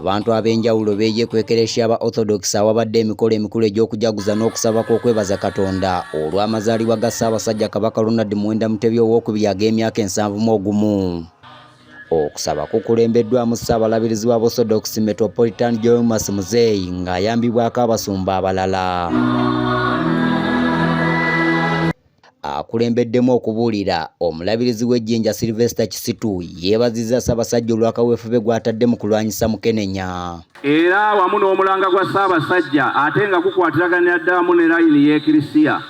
Abantu ab'enjawulo beeyiye ku Ekeresia aba Orthodox awabadde emikolo emikulu egy'okujaguza n'okusaba kw'okwebaza Katonda olw'amazaalibwa ga Ssaabasajja Kabaka Ronald Muwenda Mutebi owookubiri ag'emyaka 71. Okusaba kukulembeddwamu Ssaabalabirizi wa Orthodox Metropolitan Joymas Muzeeyi ng'ayambibwako abasumba abalala. Akulembeddemu okubuulira, Omulabirizi w'e Jinja Sylvester Kisitu yeebazizza Ssaabasajja olwa kaweefube gw'atadde mu kulwanyisa Mukenenya. Era wamu n'omulanga gwa Ssaabasajja ate nga gukwatiraganira ddala mu ne layini y'Ekirisiya,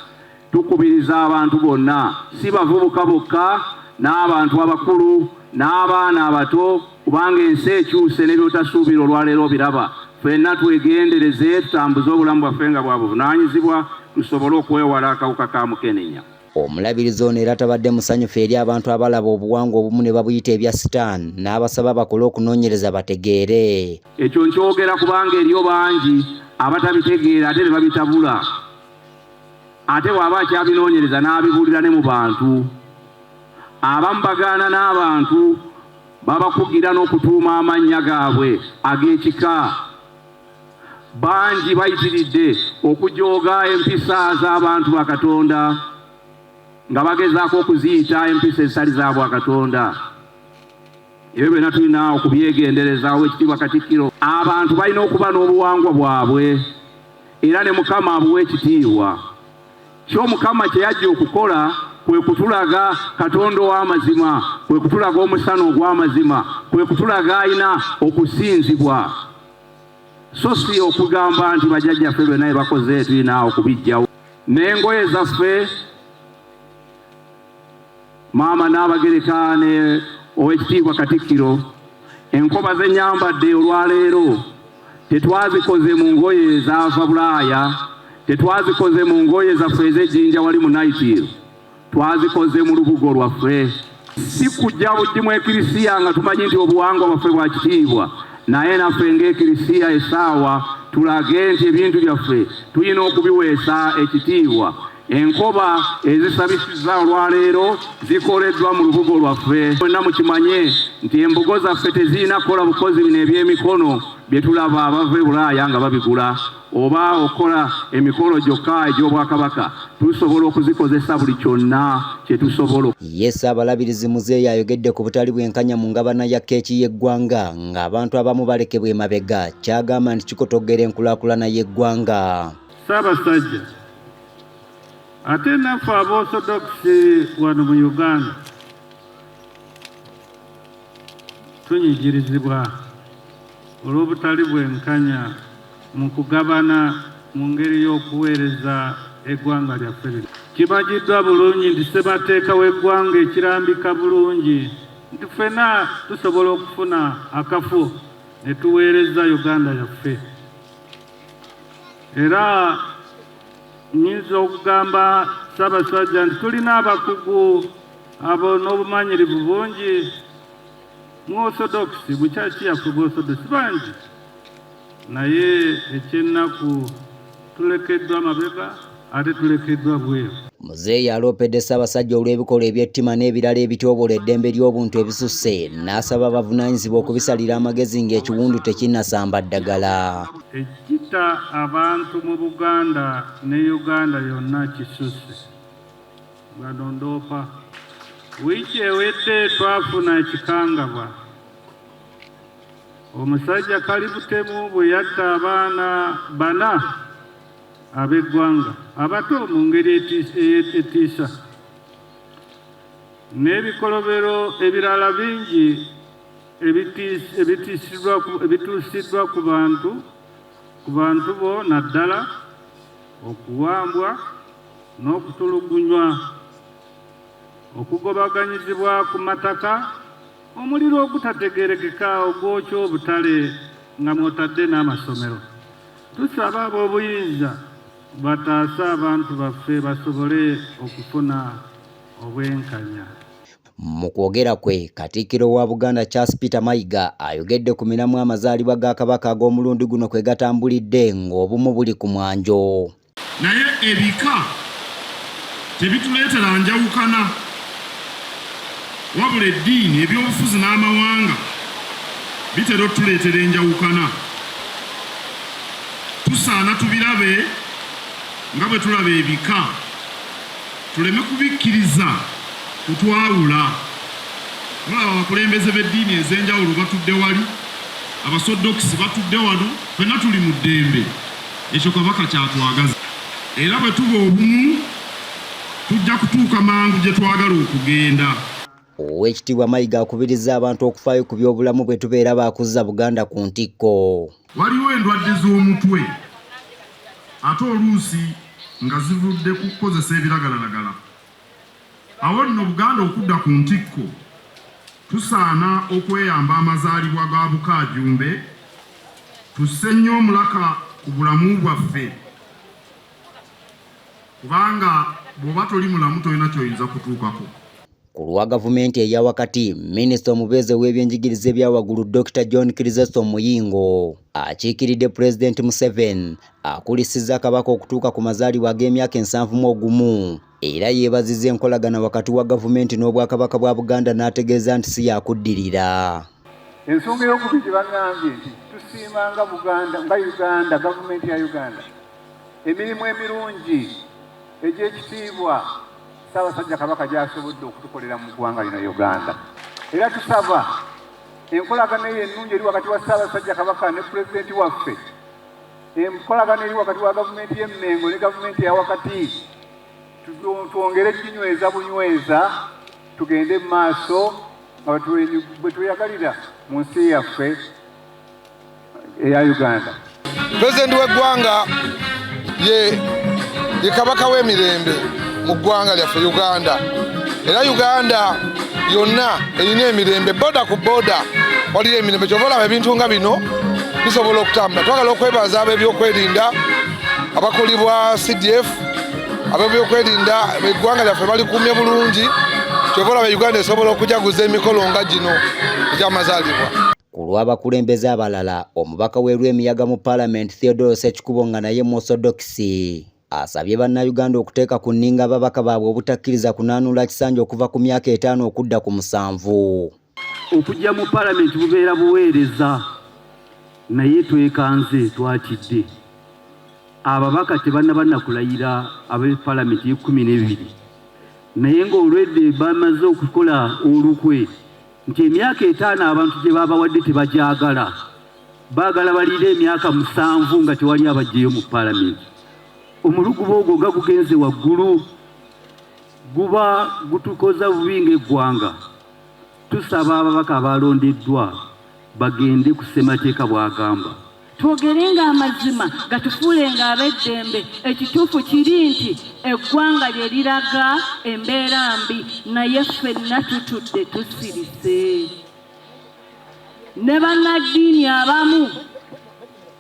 tukubiriza abantu bonna, si bavubuka bokka, n'abantu abakulu, n'abaana abato, kubanga ensi ekyuse ne by'otasuubira olwaleero obiraba. Ffenna twegendereze tutambuze obulamu bwaffe nga bwa buvunaanyizibwa tusobole okwewala akawuka ka mukenenya. Omulabirizi ono era tabadde musanyufu eri abantu abalaba obuwangwa obumu ne babuyita ebya sitaani n'abasaba bakole okunoonyereza bategeere. Ekyo nkyogera kubanga eriyo bangi abatabitegeera ate ne babitabula, ate bw'aba akyabinoonyereza n'abibuulira ne mu bantu. Abamu bagaana n'abantu babakugira n'okutuuma amannya gaabwe ag'ekika. Bangi bayitiridde okujooga empisa z'abantu ba Katonda nga bagezaako okuziyita empisa ezitali za bwakatonda. Ebyo byonna tulina okubyegendereza. Oweekitiibwa Katikkiro, abantu balina okuba n'obuwangwa bwabwe era ne Mukama abuwa ekitiibwa. Kyo Mukama kye yajja okukola kwe kutulaga Katonda ow'amazima, kwe kutulaga omusana ogw'amazima, kwe kutulaga alina okusinzibwa, so si okugamba nti bajjajjaffe byonna bye bakoze tulina okubiggyawo. N'engoye zaffe, Maama Nnaabagereka ne Oweekitiibwa Katikkiro, enkoba ze nnyambadde olwaleero tetwazikoze mu ngoye zaava Bulaaya, tetwazikoze mu ngoye zaffe ez'ejjinja wali mu Naitiru, twazikoze mu lubugo lwaffe. Si kujja bujji mu Ekirisiya nga tumanyi nti obuwangwa bwaffe bwa kitiibwa, naye naffe ng'Ekirisiya essaawa tulage nti ebintu byaffe tulina okubiweesa ekitiibwa. Enkoba ezisabisizza olwaleero zikoleddwa mu lubugo lwaffe. Mwenna mukimanye nti embugo zaffe tezirina kukola bukozi bino eby'emikono bye tulaba abava e Bulaaya nga babigula oba okukola emikolo gyokka egy'Obwakabaka. Tusobola okuzikozesa buli kyonna kye tusobola. Ye Ssaabalabirizi Muzeeyi ayogedde ku butali bwenkanya mu ngabana ya kkeeki y'eggwanga ng'abantu abamu balekebwa emabega ky'agamba nti kikotoggera enkulaakulana y'eggwanga. Ssaabasajja, ate naffe Abaorthodox wano mu Uganda tunyigirizibwa olw'obutali bwenkanya mu kugabana mu ngeri y'okuweereza eggwanga lyaffe lino. Kimanyiddwa bulungi nti ssemateeka w'eggwanga ekirambika bulungi nti ffena tusobola okufuna akafo ne tuweereza Uganda yaffe. Era nnyinza okugamba Ssaabasajja nti tulina abakugu abo n'obumanyirivu bungi mu Orthodox, mu kyaki yaffe mu Orthodox bangi, naye ekyennaku tulekeddwa mabega ate tulekeddwa bweru. Muzeeyi aloopedde Ssaabasajja olw'ebikolwa eby'ettima n'ebirala ebityoboola eddembe ly'obuntu ebisusse n'asaba abavunaanyizibwa okubisalira amagezi ng'ekiwundu tekinnasamba ddagala. Ekitta abantu mu Buganda ne Uganda yonna kisusse. Bano ndoopa. Wiiki ewedde twafuna ekikangabwa. Omusajja Kalibutemu bwe yatta abaana bana ab'eggwanga abato mu ngeri etiisa n'ebikolobero ebirala bingi ebituusiddwa ku bantu ku bantu bo naddala okuwambwa n'okutulugunywa, okugobaganyizibwa ku mataka, omuliro ogutategeerekeka ogwokya obutale nga mw'otadde n'amasomero. Tusaba ab'obuyinza bataase abantu baffe basobole okufuna obwenkanya. Mu kwogera kwe, Katikkiro wa Buganda Charles Peter Mayiga ayogedde ku miramwa amazaalibwa ga Kabaka ag'omulundi guno kwe gatambulidde ng'obumu buli ku mwanjo. Naye ebika tebituleetera njawukana, wabula eddiini, ebyobufuzi n'amawanga Bitera otuleetera enjawukana. Tusaana tubirabe nga bwe tulaba ebika, tuleme kubikkiriza kutwawula. Mulaba abakulembeze b'eddiini ez'enjawulo batudde wali, Abasodokisi batudde wano, ffenna tuli mu ddembe. Ekyo Kabaka ky'atwagaza. Era bwe tuba obumu, tujja kutuuka mangu gye twagala okugenda. Oweekitiibwa Mayiga akubirizza abantu okufaayo ku byobulamu bwe tubeera baakuzza Buganda ku ntikko. Waliwo endwadde z'omutwe ate oluusi nga zivudde ku kukozesa ebiragalalagala. Awo nno Buganda okudda ku ntikko tusaana okweyamba amazaalibwa ga Bukaajumbe tusse nnyo omulaka ku bulamu bwaffe kubanga bw'oba toli mulamu tolina ky'oyinza kutuukako. Ku lwa gavumenti eya wakati, minisita omubeezi ow'ebyenjigiriza ebya waggulu Dr. John Chrysostom Muyingo akiikiridde Pulezidenti Museveni akulisizza Kabaka okutuuka ku mazaalibwa ag'emyaka 71 era yeebazizza enkolagana wakati wa gavumenti n'Obwakabaka bwa Buganda n'ategeeza nti si yakuddirira. Ensonga ey'okubiri gye baŋŋambye nti tusiima nga Buganda, nga Uganda, gavumenti ya Uganda emirimu emirungi egy'ekitiibwa Ssaabasajja Kabaka gy'asobodde okutukolera mu ggwanga lino Uganda. Era tusaba enkolagana eyo ennungi eri wakati wa Ssaabasajja Kabaka ne Pulezidenti waffe, enkolagana eri wakati wa gavumenti y'e Mmengo ne gavumenti eya wakati, twongere ginyweza bunyweza, tugende mu maaso nga bwe tweyagalira mu nsi yaffe eya Uganda. Pulezidenti w'eggwanga ye kabaka w'emirembe mu ggwanga lyaffe Uganda, era Uganda yonna erina emirembe, boda ku boda waliyo emirembe. Kyova olaba ebintu nga bino bisobola okutambula. Twagala okwebaza ab'ebyokwerinda abakulibwa CDF, ab'ebyokwerinda eggwanga lyaffe balikuumye bulungi. Kyova olaba Uganda esobola okujaguza emikolo nga gino egy'amazaalibwa. Ku lw'abakulembeze abalala, omubaka w'Erwemiyaga mu Paalamenti Theodore Ssekikubo nga naye Muorthodox asabye bannayuganda okuteeka ku nninga ababaka baabwe obutakkiriza kunaanula kisanja okuva ku myaka 5 okudda ku 7. Okujja mu Paalamenti bubeera buweereza, naye twekanze twatidde. Ababaka tebannaba kulayira ab'e Paalamenti 12, naye ng'olwedde bamaze okukola olukwe nti emyaka 5 abantu gye babawadde tebagyagala, baagala balire emyaka 7 nga tewali abaggyeyo mu Paalamenti. Omuluguba ogwo nga gugenze waggulu guba gutukoza bubi ng'eggwanga. Tusaba ababaka abalondeddwa bagende ku ssemateeka bw'agamba. Twogerenga amazima gatufuulenga ab'eddembe. Ekituufu kiri nti eggwanga lye liraga embeera mbi, naye ffenna tutudde tusirise. Ne bannaddiini abamu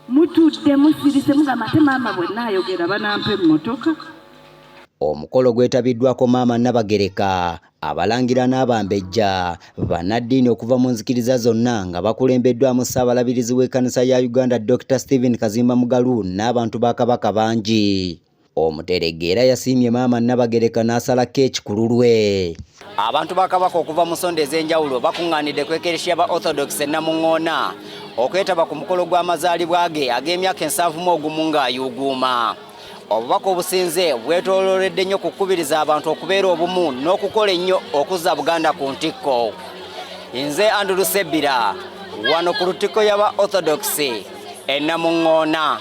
mutudde musirise mugamba ate maama bwe nnaayogera banampa emmotoka. Omukolo gwetabiddwako Maama Nnabagereka, abalangira n'abambejja, bannaddiini okuva mu nzikiriza zonna nga bakulembeddwamu Ssaabalabirizi w'Ekkanisa ya Uganda Dr. Stephen Kazimba Mugalu n'abantu ba Kabaka bangi. Omuteregga era yasiimye Maama Nnabagereka n'asala keeki ku lulwe. Abantu ba Kabaka okuva mu nsonda ez'enjawulo bakuŋŋaanidde ku Ekeresia ba Orthodox e Namuŋŋoona okwetaba ku mukolo gw'amazaalibwa ge ag'emyaka 71 ng'ayuuguuma. Obubaka obusinze bwetoolooledde nnyo ku kukubiriza abantu okubeera obumu n'okukola ennyo okuzza Buganda ku ntikko. Nze Andrew Sebbira wano ku lutikko y'aba Orthodox e Namuŋŋoona.